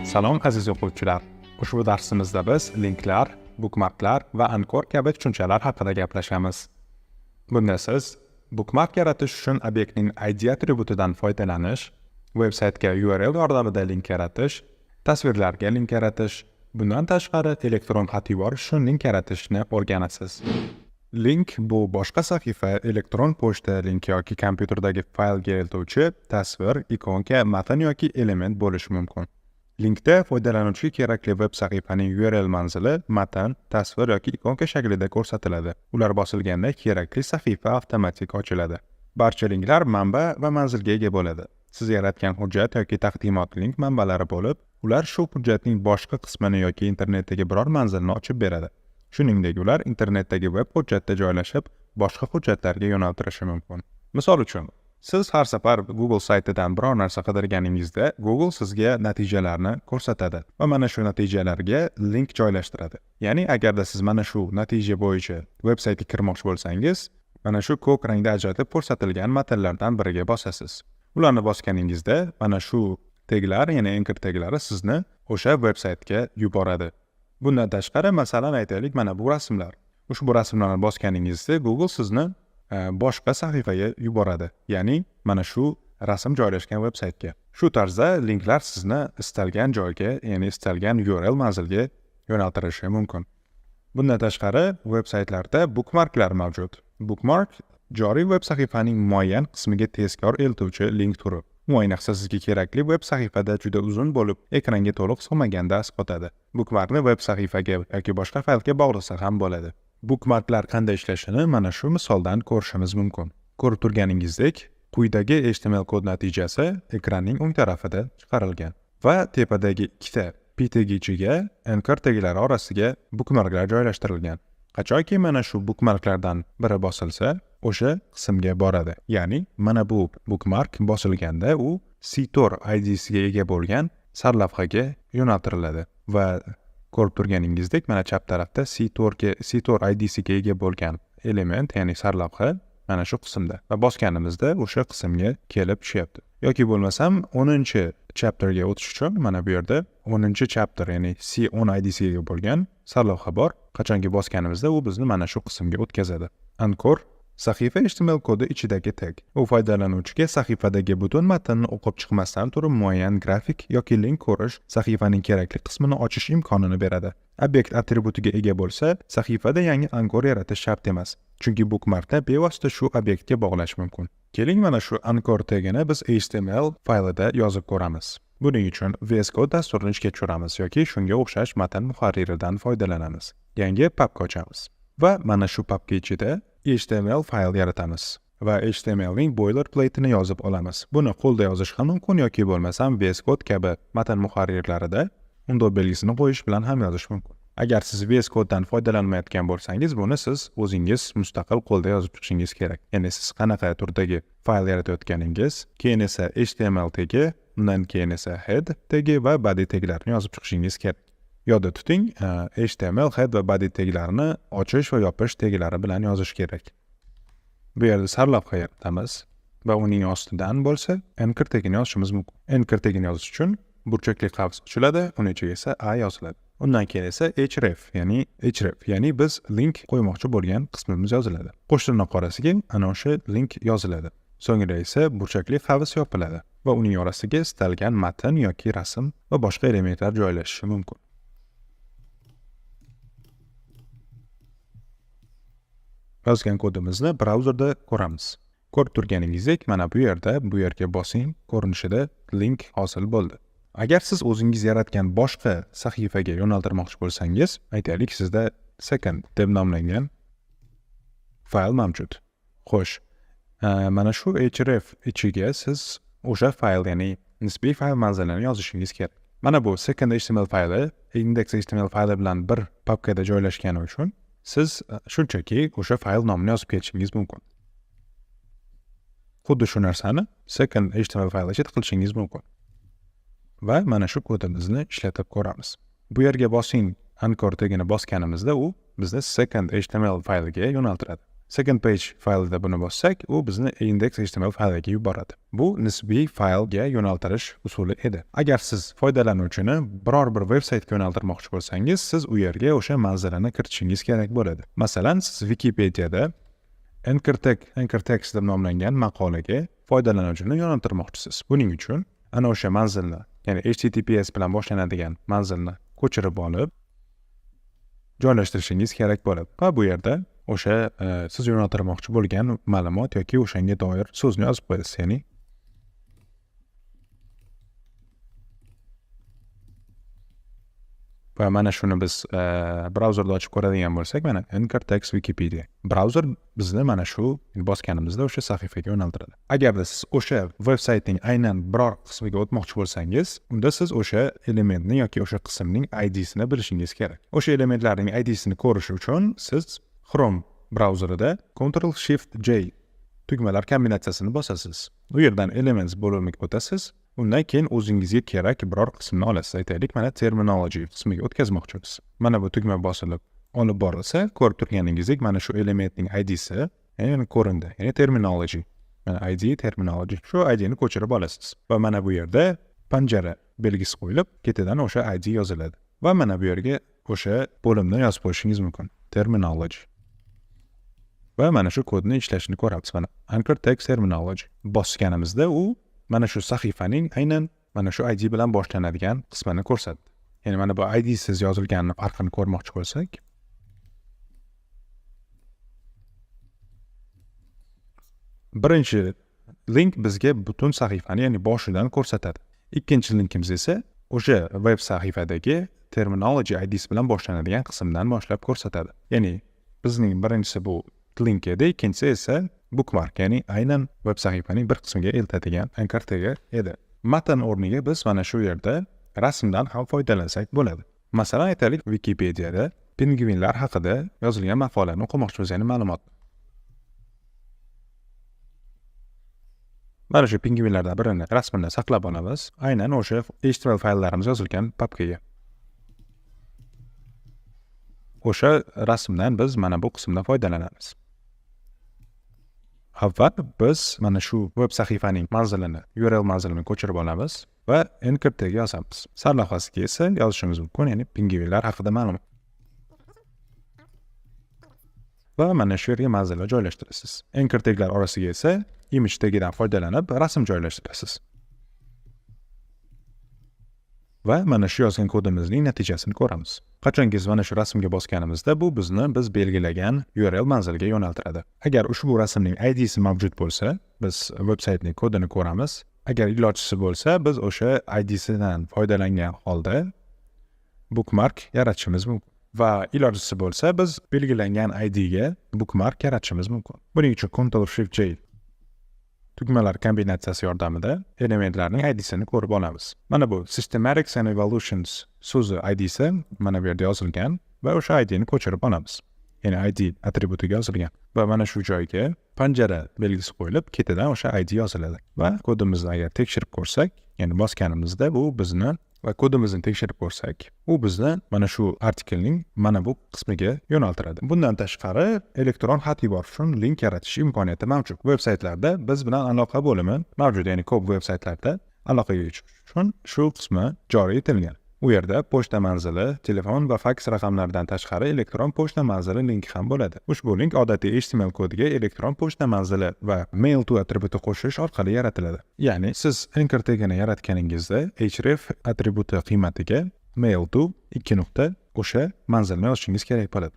Salom, aziz o'quvchilar. Ushbu darsimizda biz linklar, bookmarklar va anchor kabi tushunchalar haqida gaplashamiz. Bunda siz bookmark yaratish uchun obyektning ID atributidan foydalanish, veb-saytga URL yordamida link yaratish, tasvirlarga link yaratish, bundan tashqari elektron xat yuborish uchun link yaratishni o'rganasiz. Link bu boshqa sahifa, elektron pochta linki yoki kompyuterdagi faylga eltuvchi tasvir, ikonka, matn yoki element bo'lishi mumkin. Linkda foydalanuvchiga kerakli veb sahifaning URL manzili matn, tasvir yoki ikonka shaklida ko'rsatiladi. Ular bosilganda kerakli sahifa avtomatik ochiladi. Barcha linklar manba va manzilga ega bo'ladi. Siz yaratgan hujjat yoki taqdimot link manbalari bo'lib, ular shu hujjatning boshqa qismini yoki internetdagi biror manzilni ochib beradi. Shuningdek, ular internetdagi veb hujjatda joylashib, boshqa hujjatlarga yo'naltirishi mumkin. Misol uchun, siz har safar Google saytidan biror narsa qidirganingizda Google sizga natijalarni ko'rsatadi va mana shu natijalarga link joylashtiradi. Ya'ni agarda siz mana shu natija bo'yicha veb saytga kirmoqchi bo'lsangiz, mana shu ko'k rangda ajratib ko'rsatilgan matnlardan biriga bosasiz. Ularni bosganingizda mana shu teglar, ya'ni anchor teglari sizni o'sha veb saytga yuboradi. Bundan tashqari, masalan, aytaylik, mana bu rasmlar. Ushbu rasmlarni bosganingizda Google sizni boshqa sahifaga yuboradi. Ya'ni mana shu rasm joylashgan veb saytga. Shu tarzda linklar sizni istalgan joyga, ya'ni istalgan URL manzilga yo'naltirishi mumkin. Bundan tashqari, veb saytlarda bookmarklar mavjud. Bookmark joriy veb sahifaning muayyan qismiga tezkor eltuvchi link turi. U ayniqsa sizga kerakli veb sahifada juda uzun bo'lib, ekranga to'liq sig'maganda asqotadi. Bookmarkni veb sahifaga yoki boshqa faylga bog'lasa ham bo'ladi. Bookmarklar qanday ishlashini mana shu misoldan ko'rishimiz mumkin. Ko'rib turganingizdek, quyidagi HTML kod natijasi ekranning o'ng tarafida chiqarilgan va tepadagi ikkita p tegi ichiga anchor teglari orasiga bookmarklar joylashtirilgan. Qachonki mana shu bookmarklardan biri bosilsa, o'sha qismga boradi. Ya'ni mana bu bookmark bosilganda u C4 IDsiga ega bo'lgan sarlavhaga yo'naltiriladi va ko'rib turganingizdek, mana chap tarafda C4 IDsiga ega bo'lgan element, ya'ni sarlavha mana shu qismda va bosganimizda o'sha qismga kelib tushyapti. Yoki bo'lmasam 10-chapterga o'tish uchun mana bu yerda 10-chapter, ya'ni C10 IDsiga ega bo'lgan sarlavha bor. Qachonki bosganimizda u bizni mana shu qismga o'tkazadi. Anchor sahifa HTML kodi ichidagi teg. U foydalanuvchiga sahifadagi butun matnni o'qib chiqmasdan turib muayyan grafik yoki link ko'rish, sahifaning kerakli qismini ochish imkonini beradi. Obyekt atributiga ega bo'lsa, sahifada yangi anchor yaratish shart emas, chunki bookmarkni bevosita shu obyektga bog'lash mumkin. Keling, mana shu anchor tegini biz HTML faylida yozib ko'ramiz. Buning uchun VS Code dasturini ishga tushiramiz yoki shunga o'xshash matn muharriridan foydalanamiz. Yangi papka ochamiz va mana shu papka ichida HTML fayl yaratamiz va HTML ning boilerplate'ini yozib olamiz. Buni qo'lda yozish ham mumkin yoki bo'lmasam VS Code kabi matn muharrirlarida undov belgisini qo'yish bilan ham yozish mumkin. Agar siz VS Codedan foydalanmayotgan bo'lsangiz, buni siz o'zingiz mustaqil qo'lda yozib chiqishingiz kerak. Ya'ni siz qanaqa turdagi fayl yaratayotganingiz, keyin esa HTML tegi, undan keyin esa head tegi va body teglarini yozib chiqishingiz kerak. Yodda tuting, HTML head va body teglarini ochish va yopish teglari bilan yozish kerak. Bu yerda sarlavha yaratamiz va uning ostidan bo'lsa anchor tegini yozishimiz mumkin. Anchor tegini yozish uchun burchakli qavs ochiladi, uning ichiga esa a yoziladi. Undan keyin esa href, ya'ni href, ya'ni biz link qo'ymoqchi bo'lgan qismimiz yoziladi. Qo'shtirnoq orasiga ana o'sha link yoziladi. So'ngra esa burchakli qavs yopiladi va uning orasiga istalgan matn yoki rasm va boshqa elementlar joylashishi mumkin. Yozgan kodimizni brauzerda ko'ramiz. Ko'rib turganingizdek, mana bu yerda bu yerga bosing ko'rinishida link hosil bo'ldi. Agar siz o'zingiz yaratgan boshqa sahifaga yo'naltirmoqchi bo'lsangiz, aytaylik, sizda second deb nomlangan fayl mavjud. Xo'sh, mana shu href ichiga siz o'sha fayl, ya'ni nisbiy fayl manzilini yozishingiz kerak. Mana bu second HTML fayli index HTML fayli bilan bir papkada joylashgani uchun siz shunchaki o'sha fayl nomini yozib ketishingiz mumkin. Xuddi shu narsani second HTML fayli ichida qilishingiz mumkin. Va mana shu kodimizni ishlatib ko'ramiz. Bu yerga bosing anchor tegini bosganimizda u bizni second HTML fayliga yo'naltiradi. Second page faylida buni bossak, u bizni index.html fayliga yuboradi. Bu nisbiy faylga yo'naltirish usuli edi. Agar siz foydalanuvchini biror bir veb saytga yo'naltirmoqchi bo'lsangiz, siz u yerga o'sha manzilini kiritishingiz kerak bo'ladi. Masalan, siz Wikipedia'da anchor text deb nomlangan maqolaga foydalanuvchini yo'naltirmoqchisiz. Buning uchun ana o'sha manzilni, ya'ni https bilan boshlanadigan manzilni ko'chirib olib joylashtirishingiz kerak bo'ladi. Va bu yerda o'sha siz yo'naltirmoqchi bo'lgan ma'lumot yoki o'shanga doir so'zni yozib qo'yasiz, ya'ni va mana shuni biz brauzerda ochib ko'radigan bo'lsak, mana anchor text Wikipedia. Brauzer bizni mana shu bosganimizda o'sha sahifaga yo'naltiradi. Agarda siz o'sha veb saytning aynan biror qismiga o'tmoqchi bo'lsangiz, unda siz o'sha elementni yoki o'sha qismning IDsini bilishingiz kerak. O'sha elementlarning IDsini ko'rish uchun siz Chrome brauzerida Ctrl Shift J tugmalar kombinatsiyasini bosasiz. U yerdan Elements bo'limiga o'tasiz. Undan keyin o'zingizga kerak biror qismni olasiz. Aytaylik, mana terminology qismiga o'tkazmoqchimiz. Mana bu tugma bosilib olib borilsa, ko'rib turganingizdek, mana shu elementning IDsi, ya'ni ko'rindi. Ya'ni terminology. Mana ID terminology. Shu IDni ko'chirib olasiz. Va mana bu yerda panjara belgisi qo'yilib, ketidan o'sha ID yoziladi. Va mana bu yerga o'sha bo'limni yozib qo'yishingiz mumkin. Terminology. Va mana shu kodni ishlashini ko'ramiz. Mana anchor text terminology bosganimizda u mana shu sahifaning aynan mana shu ID bilan boshlanadigan qismini ko'rsatdi. Ya'ni mana bu ID siz yozilganini farqini ko'rmoqchi bo'lsak, birinchi link bizga butun sahifani, ya'ni boshidan ko'rsatadi. Ikkinchi linkimiz esa o'sha web sahifadagi terminology IDs bilan boshlanadigan qismdan boshlab ko'rsatadi. Ya'ni bizning birinchisi bu link edi, ikkinchisi esa bookmark, ya'ni aynan web sahifaning bir qismiga eltadigan anchor tagi edi. Matn o'rniga biz mana shu yerda rasmdan ham foydalansak bo'ladi. Masalan, aytaylik, Wikipedia'da pingvinlar haqida yozilgan maqolani o'qimoqchimiz, ya'ni ma'lumot. Mana shu pingvinlardan birini rasmini saqlab olamiz, aynan o'sha HTML fayllarimiz yozilgan papkaga. O'sha rasmdan biz mana bu qismdan foydalanamiz. Avval biz mana shu web sahifaning manzilini, URL manzilini ko'chirib olamiz va anchor tag yozamiz. Sarlavhasiga esa yozishimiz mumkin, ya'ni pingvinlar haqida ma'lumot. Va mana shu yerga manzilni joylashtirasiz. Anchor taglar orasiga esa image tagidan foydalanib rasm joylashtirasiz. Va mana shu yozgan kodimizning natijasini ko'ramiz. Qachonki biz mana shu rasmga bosganimizda bu bizni biz belgilagan URL manziliga yo'naltiradi. Agar ushbu rasmning IDsi mavjud bo'lsa, biz veb saytning kodini ko'ramiz. Agar ilojisi bo'lsa, biz o'sha IDsidan foydalangan holda bookmark yaratishimiz mumkin. Va ilojisi bo'lsa, biz belgilangan IDga bookmark yaratishimiz mumkin. Buning uchun Ctrl Shift J tugmalar kombinatsiyasi yordamida elementlarning IDsini ko'rib olamiz. Mana bu Systematics and Evolutions so'zi IDsi mana bu yerda yozilgan va o'sha IDni ko'chirib olamiz. Ya'ni ID atributiga yozilgan va mana shu joyga panjara belgisi qo'yilib, ketidan o'sha ID yoziladi. Va kodimizni agar tekshirib ko'rsak, ya'ni bosganimizda bu bizni va kodimizni tekshirib ko'rsak, u bizni mana shu artikelning mana bu qismiga yo'naltiradi. Bundan tashqari elektron xat yuborish uchun link yaratish imkoniyati mavjud. Veb saytlarda biz bilan aloqa bo'limi mavjud, ya'ni ko'p veb saytlarda aloqaga chiqish uchun shu qismi joriy etilgan. U yerda pochta manzili, telefon va faks raqamlaridan tashqari elektron pochta manzili linki ham bo'ladi. Ushbu link odatiy HTML kodiga elektron pochta manzili va mail to atributi qo'shish orqali yaratiladi. Ya'ni siz anchor tagini yaratganingizda href atributi qiymatiga mail to 2 nuqta o'sha manzilni yozishingiz kerak bo'ladi.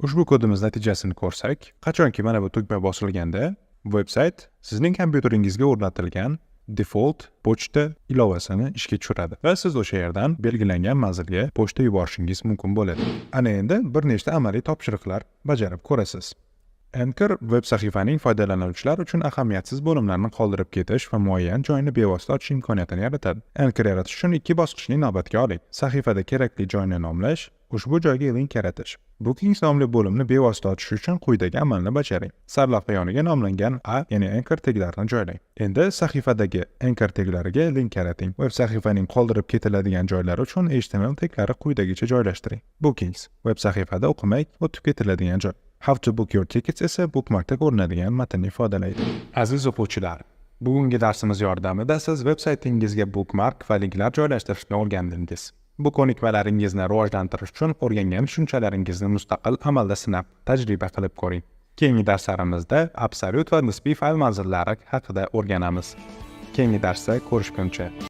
Ushbu kodimiz natijasini ko'rsak, qachonki mana bu tugma bosilganda veb-sayt sizning kompyuteringizga o'rnatilgan default pochta ilovasini ishga tushiradi va siz o'sha yerdan belgilangan manzilga pochta yuborishingiz mumkin bo'ladi. Ana endi bir nechta amaliy topshiriqlar bajarib ko'rasiz. Anchor web sahifaning foydalanuvchilar uchun ahamiyatsiz bo'limlarni qoldirib ketish va muayyan joyni bevosita ochish imkoniyatini yaratadi. Anchor yaratish uchun ikki bosqichni inobatga oling. Sahifada kerakli joyni nomlash, ushbu joyga link yaratish. Bookings nomli bo'limni bevosita ochish uchun quyidagi amalni bajaring. Sarlavha yoniga nomlangan A, ya'ni anchor teglarini joylang. Endi sahifadagi anchor teglariga link yarating. Web sahifaning qoldirib ketiladigan joylari uchun HTML teglari quyidagicha joylashtiring. Bookings web sahifada o'qimay o'tib ketiladigan joy. How to book your tickets esa bookmarkda ko'rinadigan matnni ifodalaydi. Aziz o'quvchilar, bugungi darsimiz yordamida siz veb saytingizga bookmark va linklar joylashtirishni o'rgandingiz. Bu ko'nikmalaringizni rivojlantirish uchun o'rgangan tushunchalaringizni mustaqil amalda sinab, tajriba qilib ko'ring. Keyingi darslarimizda absolyut va nisbiy fayl manzillari haqida o'rganamiz. Keyingi darsda ko'rishguncha.